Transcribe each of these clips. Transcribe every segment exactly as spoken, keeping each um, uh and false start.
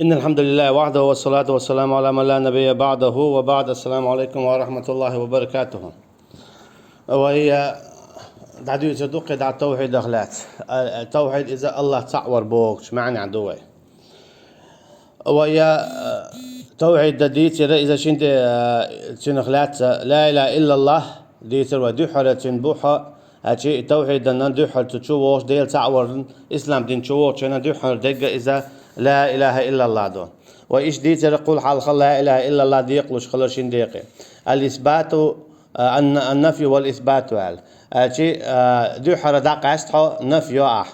إن الحمد لله وحده والصلاة والسلام على من لا نبي بعده وبعد. السلام عليكم ورحمة الله وبركاته. Вай, э, дӀадуьйцур ду кхин дӀа тавхьидах лаьцна. Э, тавхьид иза АллахӀ цхьаъ вар бохучу маьӀнехь ду вай. Вай, э, тавхьид дан дийцира иза шин тӀе, э, цуьнах лаьцна ла илаха иллаллахӀ дийцира вай дуьххьара цуьнан бухьа, аьлчи тавхьиданна дуьххьара цу чу вогӀуш Дела цхьаъ варна, ислам дин чу вогӀучу хенна дуьххьара дегга иза ла илаха иллаллахӀ ду. Вай иштта дийцира кхул хьалха ла илаха иллаллахӀ декъалуш хилар шин декъе. Ал-исбату, а, ан-, ан-нафи вал исбату аьлла. Аьлчи, а, дуьххьара дӀакъаьста хьо нафи йо ахь.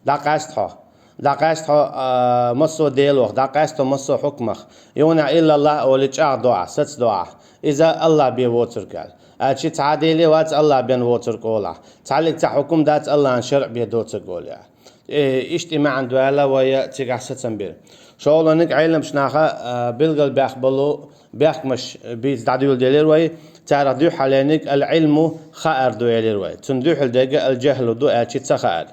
ДӀакъаьста хьо. ДӀакъаьста хьо, а, массо а Делах, дӀакъаьста хьо массо а хьукмах. Юна иллаллахӀ олий чӀагӀдо ахь, сацадо ахь. Иза АллахӀ бен воцург аьлла. Аьлчи цхьа а Деле вац АллахӀ бен воцург олахь. Цхьаллиг цхьа хӀукум дац АллахӀан шарӀ бен доцург олий ахь. Э, иштта и маьӀна ду аьлла вай цигахь сацам бира. ШолгӀаниг Ӏеламчу наха, а, билгалбаьхна болу бехкамаш бийца дӀадуьйладелира вай, царах дуьххьалениг ал-Ӏилму хаар ду элира вай. Цунна дуьхьал дегга ал-жахӀлу ду аьлчи ца хаар.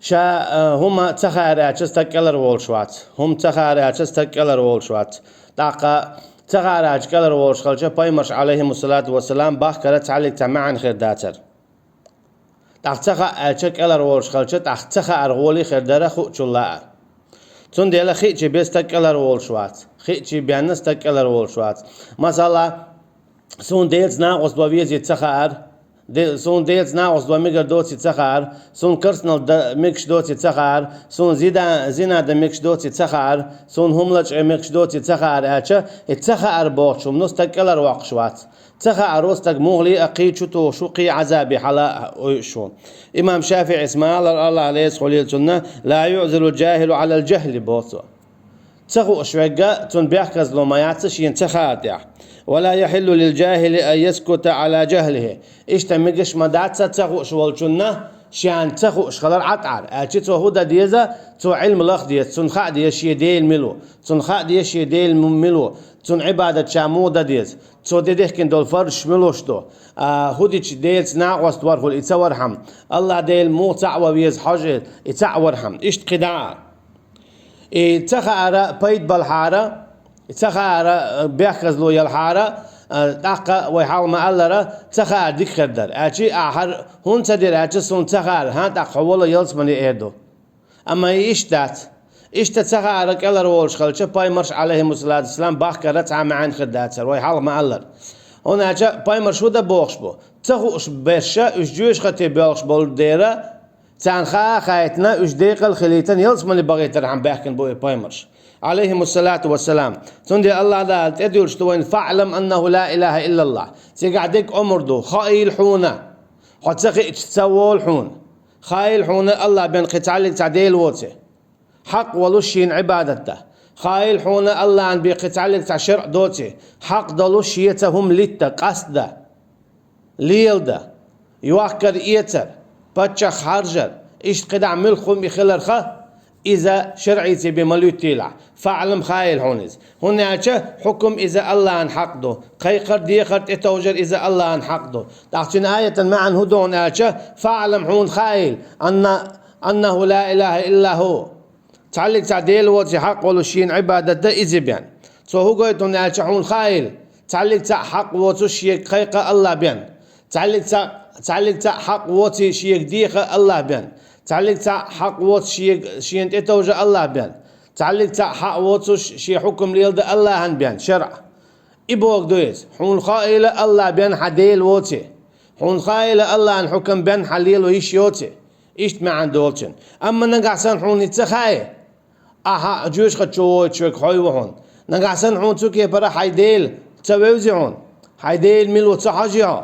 Ша, а, хӀума ца хаар аьлча стаг кӀелхьарволуш вац. ХӀума ца хаар аьлча стаг кӀелхьарволуш вац. ТӀаккха ца хаар аьлча кӀелхьарволуш хилча, пайхамарш, Ӏалайхимуссалату вассалам, бахкара цхьаллиг цхьа маьӀна хир дацара. ТӀаккха ца хаьа аьлча кӀелхьарволуш хилча, тӀаккха ца хаар гӀоле хир дара хуучул лаьа. Цундела хиъчи бен стаг кӀелхьарволуш вац. Хиъчи бен стаг кӀелхьарволуш вац. Масала, суна Делаца накъост ван везий ца хаар, де-, суна Делаца накъост ван мегар доций ца хаар, суна керстанал дан мегаш доций ца хаар, суна зида-, зина дан мегаш доций ца хаар, суна хӀума лачкъа мегаш доций ца хаар аьлча, и ца хаар бохучу хӀумано стаг кӀелхьарвоккхуш вац. Ца хааро стаг муххале а кхин чу тухуш ву, кхин Ӏазабе хьала а ойуш ву. Имам ШафиӀис ма аллара, АллахӀ реза хуьлийла цунна, ла юӀзарул жахӀилу Ӏалал жахӀли, боху цо. Ца хууш верг, цунна бехказло ма яц шена ца хаар тӀехь. Ва ла яхӀиллу лил жахӀили ан яскута Ӏала жахӀлихӀи. Иштта мегаш ма дац ца хууш волчунна шена ца хууш хилар ӀатӀар. Аьлчи цо хӀун дан деза, цо Ӏилма лаха деза, цунна хаа деза шен Дела мила ву, цунна хаа деза шен Дела м-, мила ву, цунна Ӏибадат ша муха дан деза, цо де дехкина долу фарзаш милуш ду, а, хӀун дича Делаца накъост вархула и ца вархьама, АллахӀ Дела муха цхьаъ ван веза хьожа и ца а вархьама. Иштта кхин дӀа а. И ца хаара пайда балхьара, и ца хаара, а, бехказло ялхьара, а, тӀаккха вай хьалха ма-аллара, ца хаар дика хир дара. Аьлчи ахьар хӀунда ца дира аьлча, суна ца хаара, хӀан тӀаккха хьо вала ялсамане эр ду. Амма и иштта дац. Иштта ца хаара кӀелхьарволуш хилча, пайхамарш, Ӏалайхимуссалату вассалам, бахкара цхьа маьӀна хир дацара, вай хьалха ма-аллара. ХӀунда аьлча пайхамарш хӀун дан бохуш бу? Ца хууш берш, уьш жоьжахате боьлхуш болу дера, царна хаа а хаийтина, уьш декъал а хилийтина, ялсамане бахийтархьама баьхкина бу и пайхамарш, Ӏалайхимуссалату вассалам. Цундела АллахӀ Дала тӀедуьллуш ду вайна: «ФаӀлам аннаху ла илаха иллаллахӀ». Цигахь дерг омра ду, хаийла хьуна. Хьо ца хиъча, ца волу хьуна. Хаийла хьуна АллахӀ бен кхин цхьаллиг цхьа Дела воций, хьакъ волуш шена Ӏибадат дан. Хаийла хьуна АллахӀан бен кхин цхьаллиг цхьа шарӀ доций, хьакъ долуш шеца хӀума литта, къаста, лелада, йохкар-эцар, паччахь хьаржар, иштта кхидӀа муьлхха хӀума и хиларха, иза шарӀица бен ма луьттийлахь. ФаӀлам, хаийла хьуна иза. ХӀунда аьлча хьукум иза АллахӀан хьакъ ду, кхайкхар, дехар, тӀетовжар иза АллахӀан хьакъ ду. ТӀаккха цуьнан аятан маьӀна хӀун ду хьуна аьлча: «ФаӀлам», хьуна хаийла, «анна, аннаху ла илаха илла ху». Цхьаллиг цхьа Дела воций, хьакъ волуш шена Ӏибадат дан иза бен. Цо хӀун гойту хьуна аьлча, хьуна хаийла, цхьаллиг цхьа хьакъ воцуш шега кхайкха АллахӀ бен. Цхьаллиг цхьа, цхьаллиг цхьа хьакъ воций шега деха АллахӀ бен. Цхьаллиг цхьа хьакъ воцуш шега, шена тӀетовжа АллахӀ бен. Цхьаллиг цхьа хьакъ воцуш шен хьукум лелада АллахӀан бен, шарӀ. И бохург ду иза: хьуна хаийла АллахӀ бен хьан Дела воций. Хьуна хаийла АллахӀан хьукум бен хьан лело йиш йоций. Иштта маьӀна долчун. Амма нагахь санна хьуна и ца хаий, ахьа жоьжахати чу воуьйтуш верг хьо ву хьуна. Нагахь санна хьуна цу кепара хьайн Дела ца вевзий хьуна, хьайн Дела мила ву ца хьожий хьо.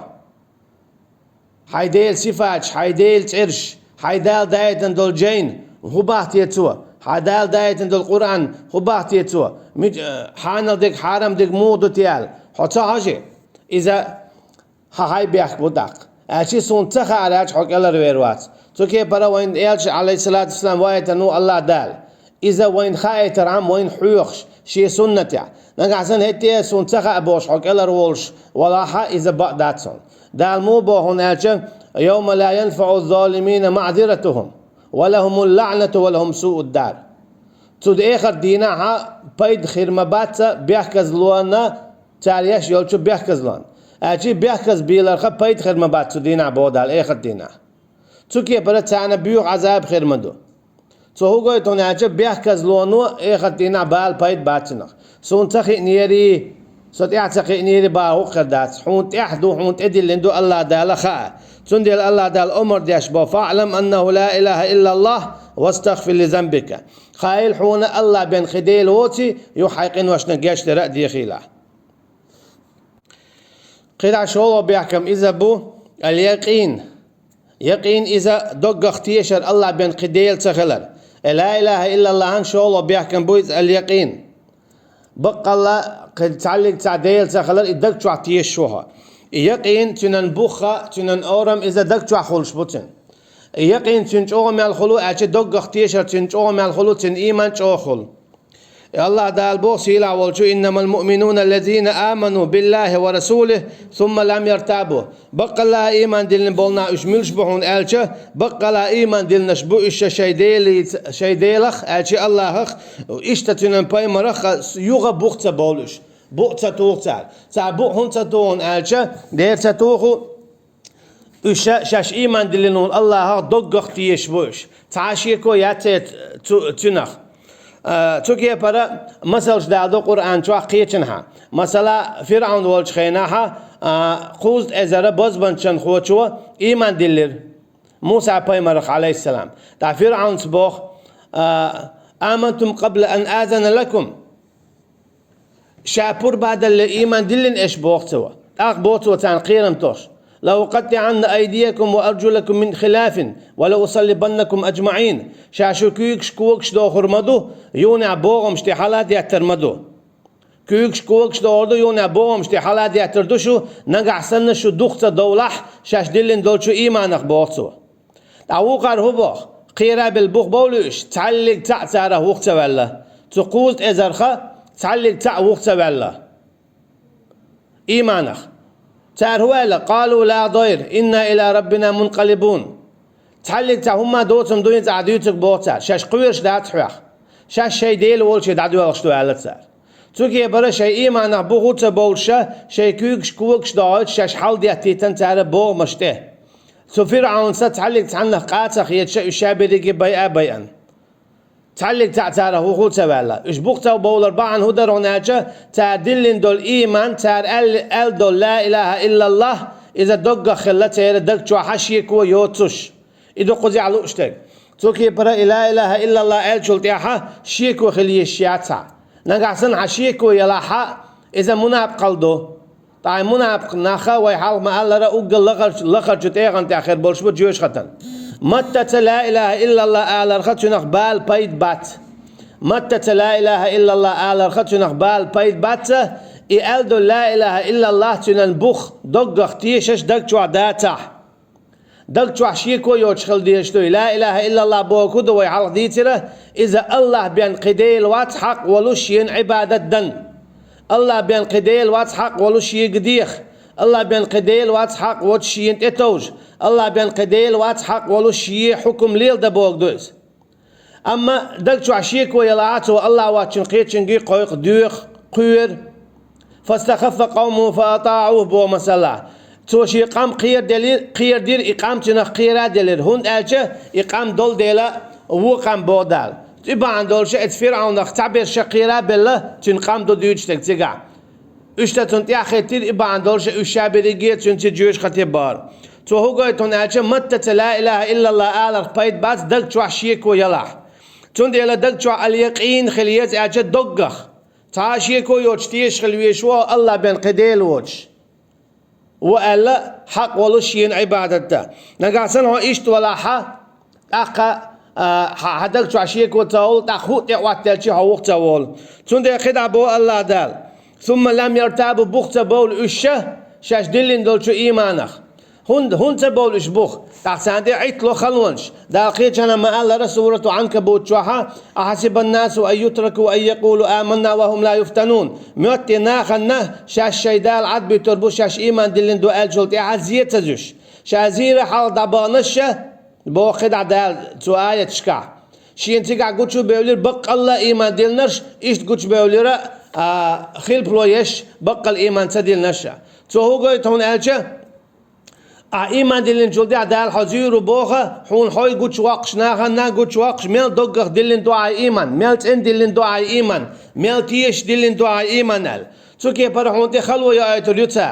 Хьайн Делан сифаташ, хьайн Делан цӀераш, хьайн Дала даийтина долу жайна хӀун бах те цо, хьайн Дала даийтина долу Къуръан хӀун бах те цо, мич-, э, хьанал дерг, хьарам дерг муха ду те аьлла, хьо ца хьожий? Иза хьан хьайн бехк бу тӀаккха. Аьлчи суна ца хаар аьлча, хьо кӀелхьарвер вац. Цу кепара вайн элча, Ӏалайхиссалату вассалам, ваийтина ву АллахӀ Дала. Иза вайна хаийтархьама вайна хьоьхуш, шен суннатехь. Нагахь санна хӀетте а суна ца хаьа бохуш хьо кӀелхьарволуш валахьа, иза бакъ дац хьуна. Дала муха боху хьуна аьлча: «Йовма ла янфаӀу ззалимина маӀзиратухум, ва лахумул лаӀнату, ва лахум суӀуд дар». Цу эхарт дийнахьа пайда хир ма бац бехказлонна, цара еш йолчу бехказлонна. Аьлча бехказбийларха пайда хир ма бац цу дийнахьа, боху Дала, эхарт дийнахьа. Цу кепара царна боьха Ӏазаб хир ма ду. Цо хӀун гойту хьуна аьлча, бехказлоно эхарт дийнахьа бала пайда бац цунах. Суна ца хиънера, со тӀехь ца кхиънера бахар хир дац. Хьуна тӀехь ду, хьуна тӀедиллина ду Аллах Дала хаа. Цундела Аллах Дала омар деш бо: «فاعلم أنه لا إله إلا الله واستغفر لذنبك». Хаийла хьуна Аллах бен кхин Дела воций, юха хьайн къиношна гечдар а дехийла. КхидӀа шолгӀа бехкам иза бу: аль-якъин. Якъин иза доггах тешар, Аллах бен кхин Дела ца хилар. Э, ла илаха иллаллахьан шолгӀа бехкам бу иза аль-якъин. Баккъалла кхин цхьаллиг цхьа Дела ца хилар, и даг чохь тешаш ву хьо. И якъин цуьнан бух а, цуьнан орам иза даг чохь хуьлуш бу цуьнан. И якъин цуьнан чӀогӀа мел хуьлу, аьлча доггах тешар цуьнан чӀогӀа мел хуьлу, цуьнан ийман чӀогӀа хуьлу. Аллах Дала боху сийлахь волчу: «إنما المؤمنون الذين آمنوا بالله ورسوله ثم لم يرتابوا». Баккъалла а ийман диллина болу нах уьш муьлш бу хьуна аьлча, баккъалла а ийман диллинарш бу уьш шайн Делица, шайн Делах, аьлча Аллахах, иштта цуьнан пайхамарах а юха бух ца бовлу уьш. Букъ ца туху цара. Цара букъ хӀунда ца туху хьуна аьлча, дера ца туху. Уьш ша-, шаьш ийман диллина волу Аллахах доггах тешаш бу уьш. Цхьа а шеко яц цу-, цуьнах. А, цу кепара масалш даладо Къуръан чохь кхечанхьа. Масала, ФирӀавн волчу хенахьа, а, кхузткъа эзара бозбуунчалхочо ийман диллира Муса пайхамарах, Ӏалайхиссалам. ТӀаккха ФирӀавнца боху: «А, амантум къабла ан азана лакум?» Ша пурба далале ийман диллина аша, боху цо. ТӀаккха боху цо царна кхерам тосуш: «Ла укъаттиӀанна айдиякум ва аржулакум мин хилафин, ва ла усаллибаннакум аджмаӀин». Ша шун куьйгаш, когаш дохур ма ду, юханехь богӀамаш тӀе хьала деттар ма ду. Куьйгаш, когаш дохур ду, юханехь богӀамаш тӀе хьала деттар ду шу, нагахь санна шу дукха ца довлахь, шаьш диллина долчу ийманах, боху цо. ТӀаккха вукхара хӀун боху? Кхера а белла бух бовлуьйтуш, цхьаллиг цхьаъ царах вух ца ваьлла. Цу кхузткъа эзарха цхьаллиг цхьаъ вух ца ваьлла ийманах. Цара хӀун аьлла? «Къалу ла дайр, инна ила раббина мункъалибун». Цхьаллиг цхьа хӀумма доцург ду, хӀинца ахь дуьйцург, боху цара. Шаьш кхоьруш дац хьох. Шаьш шайн Дела волчу дӀадоьлхуш ду, аьлла цара. Цу кепара шайн ийманах бух а ца бовлуша, шайн куьйгаш, когаш дохуьйтуш, шаьш хьаладеттийтина цара богӀамаш тӀе. Цу ФирӀавнца цхьаллиг цхьаннах къа а ца хеташ, уьш ша берриге байъа а байъана. Цхьаллиг цхьаъ царах вух а ца ваьлла. Уьш бух ца бовлар бахьана хӀун дара хьуна аьлча, цара диллина долу ийман, цара аьлла, аьлла долу ла илаха иллаллах, иза доггах хилла церан даг чохьа шеко йоцуш. И ду кхузехь лууш дерг. Цу кепара и ла илаха иллаллах аьллачул тӀаьхьа шеко хила йиш яц хьан. Нагахь санна хьан шеко ялахь а, иза мунапкъалла ду. Ткъа и мунапкъ нах а, вай хьалха ма-аллара, уггар лахарчу, лахарчу тӀегӀан тӀехь хир болуш бу жоьжахатан. Маттаца ла илаха иллаллах аларха цуьнах бала пайда бац. Маттаца ла илаха иллаллах аларха цуьнах бала пайда бац, и аьлла долу ла илаха иллаллах цуьнан бух доггах тешаш даг чохь дацахь. Даг чохь шеко йоцуш хила дезаш ду. Ла илаха иллаллах бохург хӀун ду, вай хьалха дийцира, иза Аллах бен кхин Дела вац хьакъ волуш шена Ӏибадат дан. Аллах бен кхин Дела вац хьакъ волуш шега деха. Аллах бен кхин Дела вац хьакъ воцуш шена тӀетовжа. Аллах бен кхин Дела вац хьакъ волуш шен хьукум леладан бохург ду иза. Амма даг чохь шеко ялахь а, цо Аллах воцчун кхечуьнга кхойкху, доьху, кхоьру. «Фастахаффа къавмуху фаатаӀуху», боху масала. Цо шен къам кхераделира, кхерадира, и къам цуьнах кхера а делира, хӀунда аьлча и къам долу дела вон къам, боху Дала. И бахьана долуш, эцу ФирӀавнах цхьаберш кхера а белла, цуьнан къам ду дуьйцуш дерг цигахь. Уьш дан цунна тӀаьхьахӀиттира, и бахьана долуш уьш ша берриге а цуьнца жоьжахате бахара. Цо хӀун гойту хьуна аьлча, маттаца ла илаха иллаллах аларх пайда бац, даг чохь шеко ялахь. Цундела даг чохь аль-якъин хила еза аьлча доггах. Цхьа а шеко йоцуш тешаш хила везаш ву Аллах бен кхин Дела воцуш. Ву аьлла, хьакъ волуш шена Ӏибадат дан. Нагахь санна хьо иштта валахь а, тӀаккха, а, хьан, хьан даг чохь шеко ца волу, тӀаккха хӀуъа тӀе Ӏоттаьлчи хьо вух ца волу. Цундела кхидӀа боху Аллах Дала: «Сумма лам яртабу», бух ца бовлу уьш ша, шаьш диллина долчу ийманах. ХӀунда, хӀунда ца бовлу уьш бух? ТӀаккха царна тӀе Ӏиттало халонаш. Дала кхечанхьа ма-аллара, сурату Ӏанкабут чохьа: «Ахьасибан-насу ан ютраку ан якъулу аманна ва хӀум ла юфтанун». Моьтту нахана шаьш шайн Дала Ӏад буьтур бу, шаьш ийман диллина ду аьллачул тӀаьхьа зе ца зуьш. Ша зийра хьалха дӀабаханаш ша, боху кхидӀа Дала цу аяташкахь. Шена цигахь гучубевлира баккъалла а ийман диллинарш, иштта гучубевлира, а, хилпало еш баккъал ийман ца диллинарш. Цо хӀун гойту хьуна аьлча, ахь ийман диллинчул тӀаьхьа Дала хьо зуьйр ву боху, хьуна хьо гучувоккхуш, нахана гучувоккхуш, мел доггах диллина ду ахь ийман, мел цӀена диллина ду ахь ийман, мел теша диллина ду ахь ийман аьлла. Цу кепара хьуна тӀе хало яойтур ю цо,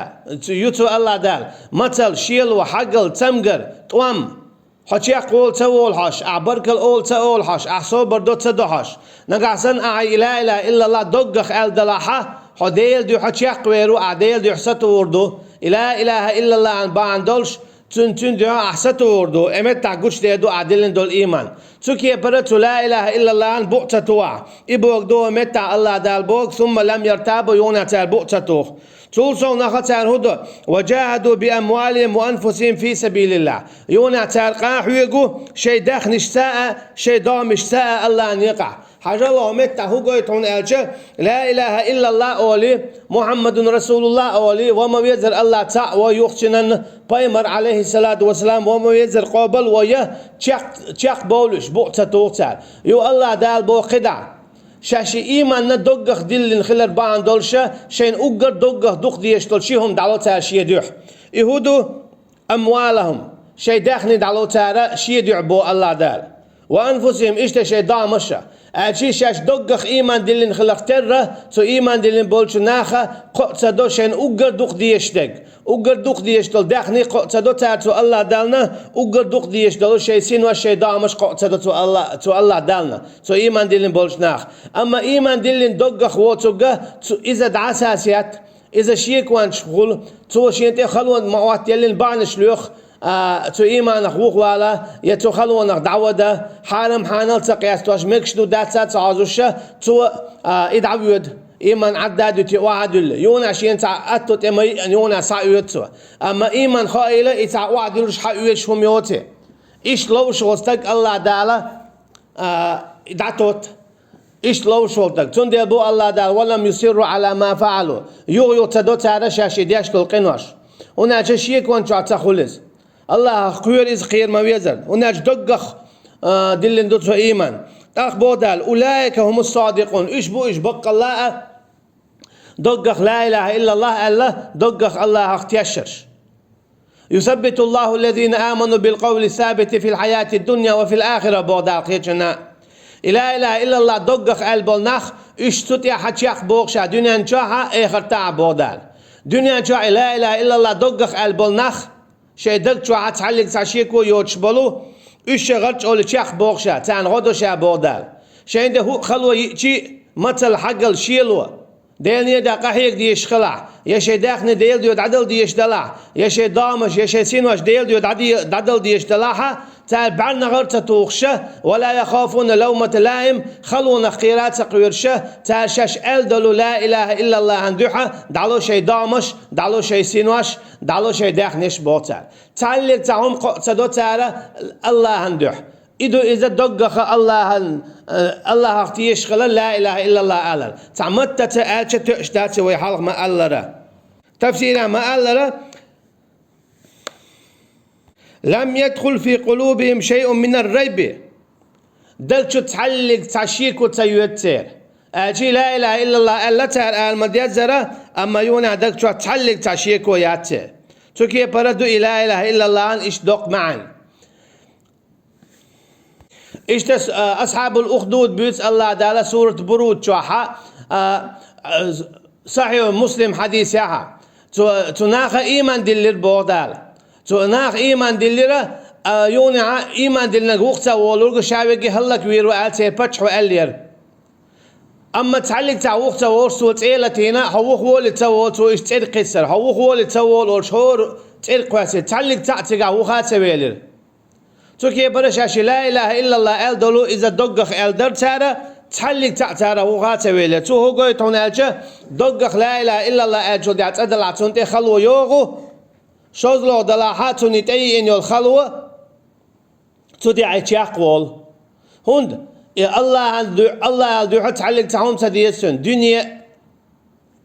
ю цо АллахӀ Дала. Мацалла, шело, хьагал, цамгар, тӀом. Хьо чекхвала ца волу хьожуш, ахь баркалла ала ца олу хьожуш, ахь собар до ца до хьожуш. Нагахь санна ахь и ла илаха иллаллахӀ доггах аьлла далахь, хьо Делан дуьхьа чекхвер ву, ахь Делан дуьхьа сатухур ду. И ла илаха иллаллахӀан бахьана долуш, цуьнан, цуьнан дуьхьа ахь сатухур ду, э меттахь гучудер ду ахь диллина долу ийман. Цу кепара цу ла илаха иллаллахӀан букъ ца туху ахь. И бохург ду, э меттахь АллахӀ Дала бохург, сумма лам яртабу, юханехь цара букъ ца туху. Цул совнаха цара хӀун до? «Ва джахаду би амвалихим ва анфусихим фи сабилиллахӀ». Юханехь цара къахьоьгу шайн даьхнашца а, шайн домашца а АллахӀан некъахь. Хьажал, хӀокху меттехь хӀун гойту хьуна аьлча, ла илаха иллаллахӀ олий, Мухьаммадун расулуллахӀ олий, ва ма везара АллахӀ цхьаъ ву, юха цуьнан пайхамар, алейхиссалату вассалам, ва ма везара къобал ву, я чекх-, чекхбовлуш букъ ца туху цара. Ю АллахӀ Дала боху кхидӀа. Шаьш и ийманна доггах диллина хилар бахьана долуша, шайна уггар доггах дукха дезаш долу ши хӀума дӀало цара шен дуьхьа. И хӀун ду? Амвалахум, шайн даьхни дӀало цара шен дуьхьа боху АллахӀ Дала. Ва анфусихим, иштта шайн домаша. Аьлча шаьш доггах ийман диллина хиларх терра, цу ийман диллина болчу наха кхоъ ца до шайна уггар дукха дезаш дерг. Уггар дукха дезаш долу даьхни кхоъ ца до цара цу АллахӀ Дална, уггар дукха дезаш долу шайн синош, шайн домаш кхоъ ца до цу АллахӀ, цу АллахӀ Дална, цу ийман диллина болчу наха. Амма ийман диллина доггах воцург, цу, иза дӀасасетта, иза шекончух хуьлу, цо шена тӀе халонан ма-, мотт еллина бахьанаш лоьху, а, цу ийманах вухавала, я цу халонах дӀавада, хьарам-хьанал ца къестош, мегаш ду дац а ца хьожуша, цо, а, и дӀавоьду. Ийман Ӏадда а дуьту, охьа а дуьллу. Юханехь шена цхьа атто тӀе ма йиъна, юханехь схьаоьду цо. Амма ийман хаийла, и цхьа охьа дуьллуш, схьаоьдуш хӀума йоций. Иштта ловш волу стаг АллахӀ Дала, а, дӀатотту. Иштта ловш волу стаг. Цундела боху АллахӀ Дала: «Ва лам юсирру Ӏала ма фаӀалу». Юха-юха ца до цара шаьш и деш долу къинош. ХӀунда аьлча шекон чохь ца хуьлу иза. АллахӀах кхоьру иза, кхера ма везара. ХӀунда аьлча доггах, а, диллина ду цо ийман. ТӀаккха боху Дала: «Улаика хӀумус садикъун». Уьш бу уьш баккъалла а доггах ла илаха иллаллахӀ аьлла, доггах АллахӀах тешнарш. «Юсаббитуллаху ллазина аману бил къавли сабити фил хьаяти дунья ва фил ахира», боху Дала кхечанна. И ла илаха иллаллахӀ доггах аьлла болу нах, уьш цу тӀехь чекхбоху ша дуьнен чохь а, эхартахь а, боху Дала. Дуьнен чохь и ла илаха иллаллахӀ доггах аьлла болу нах, шайн даг чохь цхьаьллиг цхьа шеко йоцуш болу, уьш шайн гӀарчӀоле чекхбоху ша, царна гӀо до ша, боху Дала. Шайн де хӀуъа хало йиъчи, мацалла, хьагал, шело. Делан некъа къахьега дезаш хилахь, я шайн даьхни Делан дуьхьа дӀадала дезаш далахь, я шайн домаш, я шайн синош Делан дуьхьа дӀаде-, дӀадала дезаш далахьа, цара бӀаьрнагӀар а ца тухуша, «ва ла яхафуна лавмата лаим», халонах кхера а ца кхоьруша, цара шаьш аьлла долу ла илаха иллаллахӀан дуьхьа дӀало шайн домаш, дӀало шайн синош, дӀало шайн даьхнеш, боху цара. Цхьаьллиг цхьа хӀума кхоъ ца до цара АллахӀан дуьхьа. И ду иза доггаха АллахӀан, э, АллахӀах тешаш хилар, ла илаха иллаллахӀ алар. Цхьа маттаца аьлча тоьаш дац вай хьалха ма-аллара. Тафсира ма-аллара: «Лам ядхул фи къулубихим шайъун минар райби». Даг чу цхьаьллиг цхьа шеко ца йоьду церан. Аьлча ла илаха иллаллахӀ аьлла цара ала ма деззара, амма юханехь даг чохь цхьаьллиг цхьа шеко яц церан. Цу кепара ду и ла илаха иллаллахӀан иштта доккха маьӀна. Иштта, а, Асхьабул Ухдуд буьйцу АллахӀ Дала сурат Буруд чохь, а, а, Сахьихь Муслим хьадисехь. Цу, цу наха ийман диллира, боху Дала. Цу наха ийман диллира, а, юханехь ийман диллинарг вуха ца волург, ша верг хӀаллаквийр ву аьлла, церан паччахьо аьллера. Амма цхьаьллиг цхьа вуха ца волуш, цо цӀе латийна, хьо вуха волий ца волу, цо иштта цӀерга кхиссара, хьо вуха волий ца волу олуш, хӀора цӀерга кхоьссира, цхьаьллиг цхьаъ цигахь вуха а ца велира. Цу кепара шаьш и ла илаха иллаллахӀ аьлла долу, иза доггах аьлла дара цара, цхьаьллиг цхьаъ цара вуха а ца велира. Цо хӀун гойту хьуна аьлча, доггах ла илаха иллаллахӀ аьллачул тӀаьхьа цӀа далахь, цунна тӀе хало йогӀу, шозлагӀа далахьа, цунна тӀеиъина йолу хало, цу тӀехь чекхволу. ХӀунда? И АллахӀан дуьхьа, АллахӀал дуьхьа цхьаьллиг цхьа хӀума ца деза цунна. Дуьне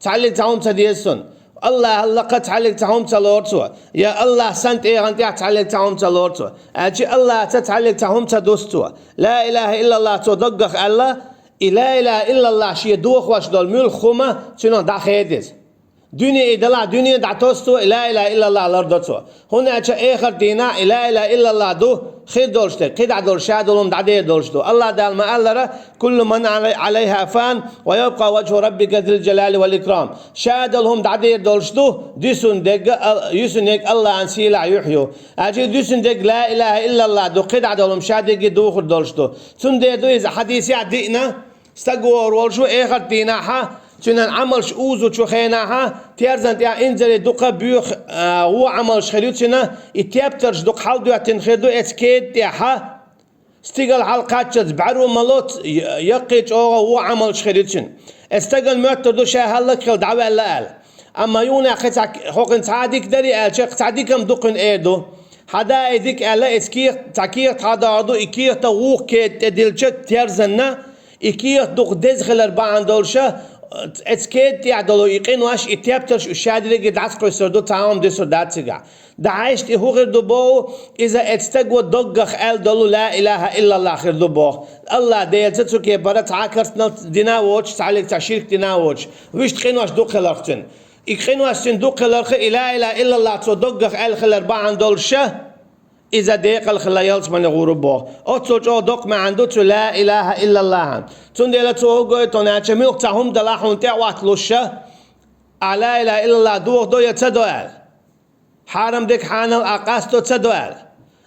цхьаьллиг цхьа хӀума ца деза цунна. Аллахьал лакха цхьаллиг цхьа хӀума ца лору цо, я Аллахь санна тӀегӀан тӀехь цхьаллиг цхьа хӀума ца лору цо. Аьлчи Аллахьца цхьаллиг цхьа хӀума ца дуссу цо. Ла илахьа иллаллахь цо доггах аьлла, и ла илахьа иллаллахь шен дохош долу муьлхха хӀума цуьнан дӀахеда иза. Дуьне и далахь, дуьне дӀатосу цо, и ла илахьа иллаллахь лардо цо. ХӀунда аьлча эхарт дийнахь и ла илахьа иллаллахь ду хир долуш дерг, кхидӀа долуш ша долу хӀума дӀадер долуш ду. Аллахь Дала ма-аллара: «Куллу ман алай-, алайхьа фан, ва ябкъа ваджху раббика зил джалали вал икрам». Ша долу хӀума дӀадер долуш ду, дуьсун дерг а, ал-, юьсун ерг Аллахьан сийлахь юьхь ю. Аьлчи дуьсун дерг ла илахьа иллаллахь ду, кхидӀа долу хӀума ша дерриге духур долуш ду. Цундела ду иза хьадисехь диъна, стаг вогӀур волуш ву эхарт дийнахьа, цуьнан Ӏамалш узучу хенахьа, терзан тӀехь инзаре дукха боьха, а, вон Ӏамалш хир ю цуьнан, и тептарш дукха хьалдоьттина хир ду эцу кеда тӀехьа, стигала хьалакхаччалц бӀаьру ма ло, ц-, я-, яккхий чӀогӀа вон Ӏамалш хир ю цуьнан. Эцу стагана моьттур ду ша хӀаллакьхила дӀаваьлла аьлла. Амма юханехь кхин цхьа, хӀокхуьнан цхьа а дика дарий аьлча, цхьа дика-м ду кхуьнан эр ду. Хьада и дика аьлла, эцу кехат, цхьа кехат хьадогӀур ду, и кехат вукху кеда тӀе дилча терзанна, и кехат дукха деза хилар бахьана долуша, эцу кеда тӀехь долу и къинош, и тептарш уьш ша дерриге дӀасакхуьссур ду, цхьа хӀума дуьсур дац цигахь. ДӀахьаьжча и хӀун хир ду боху, иза эцу стага доггах аьлла долу ла илахьа иллаллахь хир ду боху. Аллахь Делаца цу кепара цхьа а керстанал дина а воцуш, цхьаллиг цхьа ширк дина а воцуш, вуьшта къинош дукха хиларх цуьнан. И къинош цуьнан дукха хиларх, и ла илахьа иллаллахь цо доггах аьлла хилар бахьана долуша, иза декъала хила ялсамане гӀур ву боху. Оццул чӀогӀа доккха маьӀна ду цу ла илахьа иллаллахьан. Цундела цо хӀун гойту аьлча, муьлхха цхьа хӀума далахь хьуна тӀе а Ӏотталуш, ахь ла илахьа иллаллахь дохадо я ца до аьлла. Хьарам дерг хьанал ахь къасто ца до аьлла.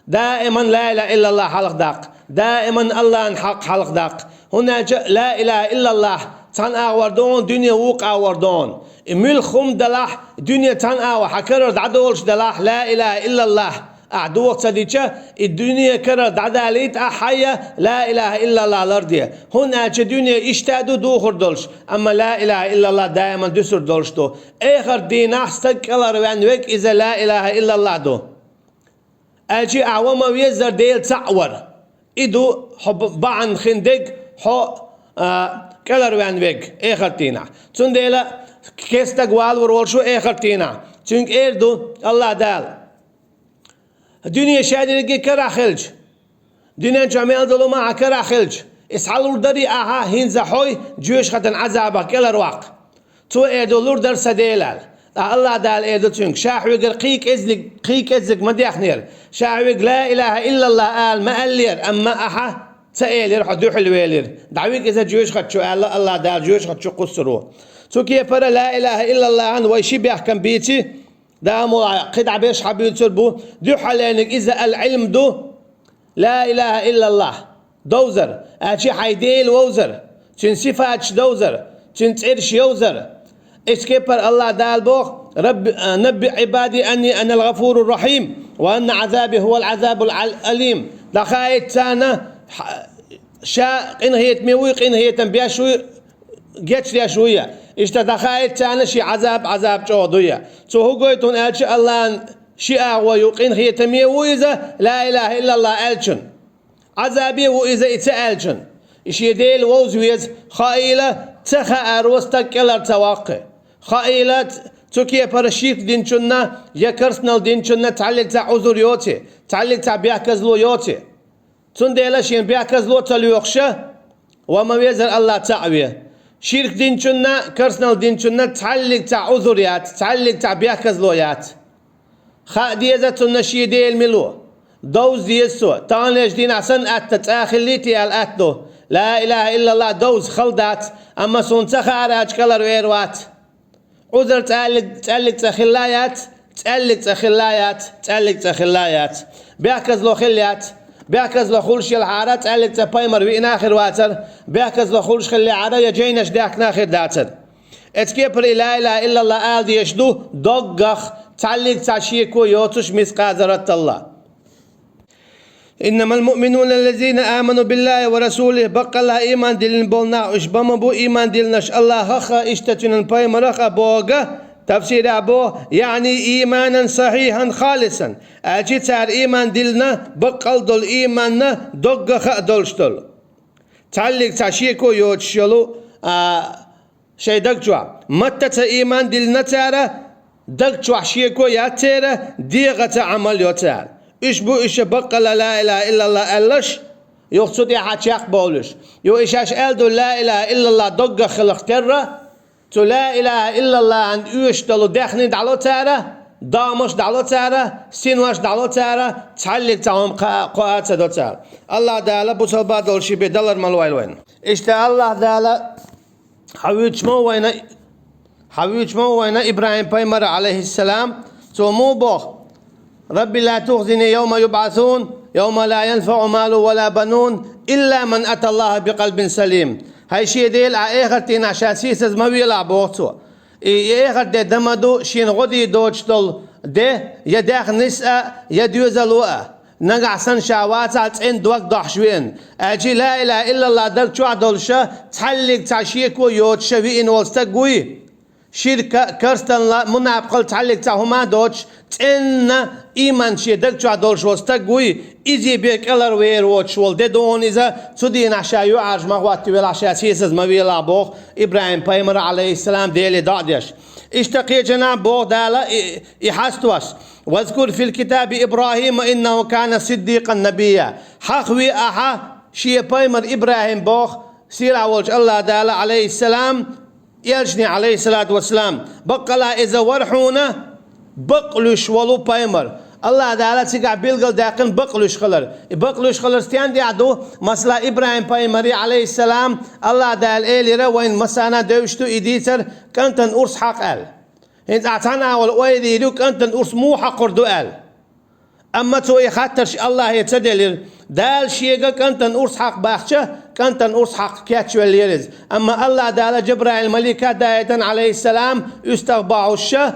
Даиман ла илахьа иллаллахь хьалха даккха. Даиман Аллахьан хьакъ хьалха даккха. ХӀунда аьлча ла илахьа иллаллахь цхьана агӀор ду хьуна, дуьне вукху агӀор ду хьуна. И муьлхха хӀума далахь, дуьне цхьана агӀор хьан карара дӀадолуш далахь, ла илахьа иллаллахь ахь доха ца дича, и дуьне карара дӀадалийта ахь хьайя, ла илахьа иллаллахь ларде. ХӀунда аьлча дуьне иштта а ду духур долуш, амма ла илахьа иллаллахь даиман дуьсур долуш ду. Эхарт дийнахь стаг кӀелхьарваьнна верг иза ла илахьа иллаллахь ду. Аьлчи ахь ва ма веззара Дела цхьаъ вар. И ду хьо б-, бахьана хин дерг, хьо, а, кӀелхьарваьнна верг эхарт дийнахь. Цундела кестаг валавар волуш ву эхарт дийнахь. Цуьнга эр ду Аллахь Дала. Дуьне ша дерриге карахь хилча, дуьнен чохь мел долу ма ахьа карахь хилча, и схьалур дарий ахьа хӀинца хьой жоьжахатан Ӏазабах кӀелхьарваккха? Цо эр ду: «Лур дара сан Дела», – аьлла. Ткъа Аллахь Дала эр ду цуьнга: «Ша хьоьгара кхин кӀеззиг, кхин кӀеззиг ма дехнера. Ша хьоьга ла илахьа иллаллахь ала ма аьллера, амма ахьа ца элира, хьо дуьхьал велира. ДӀавига иза жоьжахати чу», – аьлла, Аллахь Дала жоьжахати чу кхуссур ву. Цу кепара ла илахьа иллаллахьан вай ши бехкам бийци, Дала мукъ лахь кхидӀа беш хьабуьйцур бу, дуьххьарлерниг иза ал-Ӏилм ду, ла илахьа иллаллахь, довзар, аьлчи хьайн Дела вовзар, цуьнан сифаташ довзар, цуьнан цӀераш йовзар. Эцу кепара Аллахь Дала боху: «Рабби, а, набби Ӏибади анни анал гӀафурур рахьим, ва анна Ӏазаби хӀувал Ӏазабул ал-, алим». ДӀахаийта царна, хьа-, ша къинхетаме вуй, къинхетам беш вуй, гечдеш вуй. Иштта дӀахаийта царна шен Ӏазаб, Ӏазаб чӀогӀа дуй. Цо хӀун гойту аьлча, Аллахьан ши агӀо ю, къинхетаме ву иза, ла илахьа иллаллахь аьллачун. Ӏазабе ву иза и ца аьллачун. И шен Дела вовза веза, хаийла, ца хаарво стаг кӀелхьара ца ваккхи. Хаийла, цу кепара ширк динчунна я керстанал динчунна цхьаллиг цхьа Ӏузур йоций, цхьаллиг цхьа бехказло йоций. Цундела шен бехказло ца лоьхуша, ва ма везара Аллахь цхьаъ ве. Ширк динчунна, керстанал динчунна цхьаллиг цхьа Ӏузур яц, цхьаллиг цхьа бехказло яц. Хаа деза цунна шен Дела мила ву. Довза деза цо. Таханлерчу дийнахь санна атта цӀа хиллий те аьлла атта ду. Ла илахьа иллаллахь довза хала дац, амма суна ца хаарачу кӀелхьарвер вац. Ӏузар цӀаллиг, цӀаллиг цӀа хилла яц, цӀаллиг цӀа хилла яц, цӀаллиг цӀа хилла яц. Бехказло хилла яц. Бехказло хуьлуш елхьара, цӀаллиг цӀа пайхамар виъна а хир вацара, бехказло хуьлуш хиллехьара, я жайнаш даьхкина а хир дацара. Эцу кепара и ла илахьа иллаллахь ала дезаш ду доггах, цхьаллиг цхьа шеко йоцуш, мискъала зарраталла. «Иннамал муъминуна аллазина аману биллахьи ва расулихьи», баккъалла ийман диллина болу нах уьш ба ма бу, ийман диллинарш Аллахьах а, иштта цуьнан пайхамарах а боху, тафсирехь боху, яъни ийманан сахьихьан халисан, аьлчи цара ийман диллина, баккъал долу ийманна доггах а долуш долу. Цхьаллиг цхьа шеко йоцуш йолу, а, шайн даг чохь. Матта ца ийман диллина цара, Даг чохь шеко яц церан, дегӀаца Ӏамал йо цара. Уьш бу уьш баккъала ла илаха иллаллах аьлларш, юха цу тӀехьа чекхбовлуш. Юха и шаьш аьлла ду ла илаха иллаллах доггах хиларх терра, цу ла илаха иллаллахана оьшуш долу даьхни дӀало цара, догӀмаш дӀало цара, синош дӀало цара, цхьаьллиг цхьа хӀума кхоа, кхоа а ца до цара. АллахӀ Дала бусалба долуш бен далар ма лойла вайна. Иштта АллахӀ Дала хьан вуьйцуш ма ву вайна, хьан вуьйцуш ма ву вайна ИбрахӀим пайхамар, Ӏалайхиссалам, цо муха боху: «Рабби ла тухзини йовма юбӀасун, йовма ла янфаӀу малу ва ла банун, илла ман аталлаха бикъалбин салим». ХӀай шен Дела, ахь эхартдийнахь ша сийсаза ма велахь, боху цо. И эхарт де дан ма ду шена гӀо дийр доцуш долу де, я даьхнис а, я доьзало а. Нагахь санна ша вацахь цӀена дог дохьуш веана, аьлча, ла илаха иллаллах даг чохь долуша, цхьаьллиг цхьа шеко йоцуша виъна волу стаг вуй? Ширка а, карстанла а, мунапкъал цхьаьллиг цхьа хӀума а доцуш, цӀенна ийман шен даг чохь долуш волу стаг вуй? Иза бен кӀелхьарвер воцуш волу де ду хьуна иза, цу дийнахь ша юьхьӀаьржа ма хӀотта велахь, ша сийсаза ма велахь, боху ИбрахӀим пайхамар, Ӏалайхиссалам, Деле доӀа деш. Иштта кхечанхьа боху Дала и, и хьастош: «Вазкур фил китаби ИбрахӀима, иннаху кана сиддикъан набийя». Хьахаве ахьа шен пайхамар ИбрахӀим, боху сийлахь волчу АллахӀ Дала, Ӏалайхиссалам, элчане, Ӏалайхиссалату вассалам, баккъала иза вара хьуна бакълуьйш волу пайхамар. АллахӀ Дала цигахь билгалдаьккхина бакълуьйш хилар. И бакълуьйш хилар стенна тӀехь ду? Масала, ИбрахӀим пайхамаре, Ӏалайхиссалам, АллахӀ Дала элира, вайна массарна а девзаш ду и дийцар, кӀантана урс хьакха аьлла. ХӀинца ахь цхьана а вала ойла йийр ю, кӀантана урс муха хьакхур ду аьлла. Амма цо и хаттарш АллахӀе ца делира. Дала шега кӀантана урс хьакха бахча, кӀантана урс хьакха кечвеллера иза. Амма АллахӀ Дала Джабраил малика а даийтина, Ӏалайхиссалам, уьстагӀ бахьуша,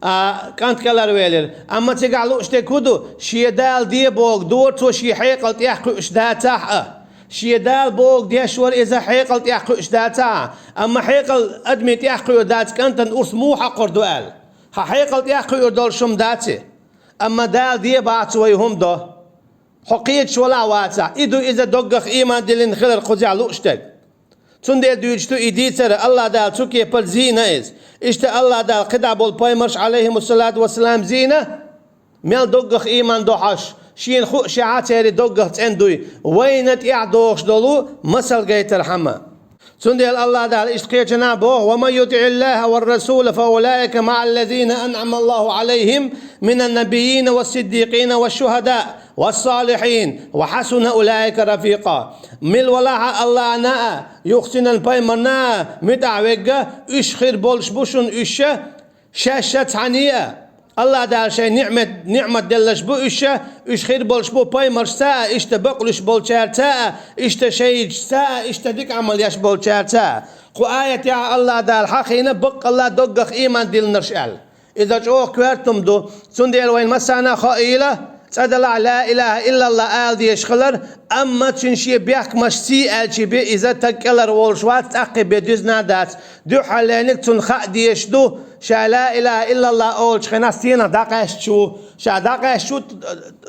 а, кӀант кӀелхьарвелира. Амма цигахь лууш дерг хӀун ду? Шен Дала де бохург дора цо шен хьекъал тӀехь кхуьуш дацахь а. Шен Дала бохург деш вара иза хьекъал тӀехь кхуьуш дацахь а. Амма хьекъал адамийн тӀехь кхуьур дац, кӀантана урс муха хьакхур ду аьлла. Хьан хьекъал тӀехь кхуьур долуш хӀума дац и. Амма Дала де бахьа цо и хӀума до. Хьо кхеташ валахь вацахь, и ду иза доггах ийман диллина хилар кхузахь лууш дерг. Цундела дуьйцуш ду и дийцар, АллахӀ Дала цу кепара зийна иза. Иштта АллахӀ Дала кхидӀа болу пайхамарш, Ӏалайхимуссалату вассалам, зийна, мел доггах ийман до хьожуш, шена хууш а церан доггах цӀена дуй, вайна тӀехь догӀуш долу масал гайтархьама. Цундела АллахӀ Дала иштта кхечанхьа боху: «Ва ман ютиӀиллаха ва расула, фа улаика маӀа ллазина анӀама Аллаху Ӏалайхим, минан набийина ва сиддикъина ва шухӀадаи ва салихьин, ва хьасуна улаика рафикъа». Мила валахь а АллахӀана а, юха цуьнан пайхамарна а муьтӀахь верг, уьш хир болуш бу шуна уьш, шаьш а цхьаьна а. АллахӀ Дала шайн ниӀмат, ниӀмат делларш бу уьш, уьш хир болуш бу пайхамаршца а, иштта бакълуьйш болчаьрца а, иштта шахӀидашца а, иштта дика Ӏамал еш болчаьрца а. Кху аятехь АллахӀ Дала хьахийна баккъалла доггах ийман диллинарш аьлла. Иза чӀогӀа коьрта хӀума ду, цундела вайн массарна а хаийла, цкъа делахь ла илаха иллаллах ала дезаш хилар, амма цуьнан шен бехкамаш сий аьлча бен иза таг кӀелхьарволуш вац, тӀаккха бен дуьзна а дац. Дуьххьарлерниг цунна хаа дезаш ду, ша ла илаха иллаллах олучу хенахь стенах дӀакъаьсташ ву, ша дӀакъаьсташ ву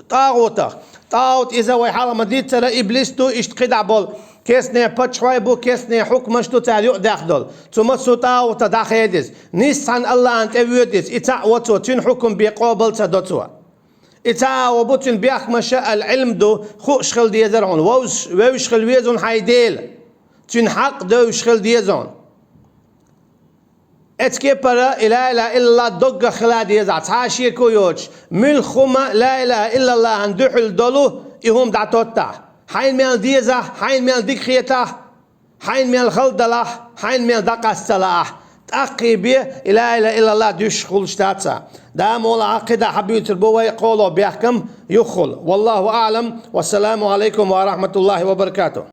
тӀагӀутах. ТӀагӀут иза вай хьалха ма-дийццара иблис ду, иштта кхидӀа болу кестне паччахьой бу, кестне хьукмаш ду цара юкъадаьхна долу. Цу массо а тӀагӀутах дӀахеда иза. Нийса цхьана АллахӀана тӀе воьду иза, и цхьаъ во цо, цуьнан хьукам бен къобал ца до цо. И цхьа а во бу цуьнан бехкамаша, ал-Ӏилм ду, хууш хила дезара хьуна, вовзаш, вевзаш хила веза хьуна хьайн Дела. Цуьнан хьакъ девзаш хила деза хьуна. Эцу кепара и ла илаха иллаллах доггах хила дезахь, цхьа а шеко йоцуш, муьлхха хӀума ла илаха иллаллахана дуьхьал долу и хӀума дӀатоттахь. Хьайна мел дезахь, хьайна мел дика хетахь, хьайна мел хала далахь, хьайна мел дӀакъаста ца лаахь, тӀаккхий бен и ла илаха иллаллах дуьсуш хуьлуш дац. Дала мукъ лахь, кхидӀа хьан буьйцур бу вай кхоалгӀа бехкам юххул. Валлаху аӀлам. Вассаламу Ӏалайкум ва рахьматуллахӀи ва баракатухӀ.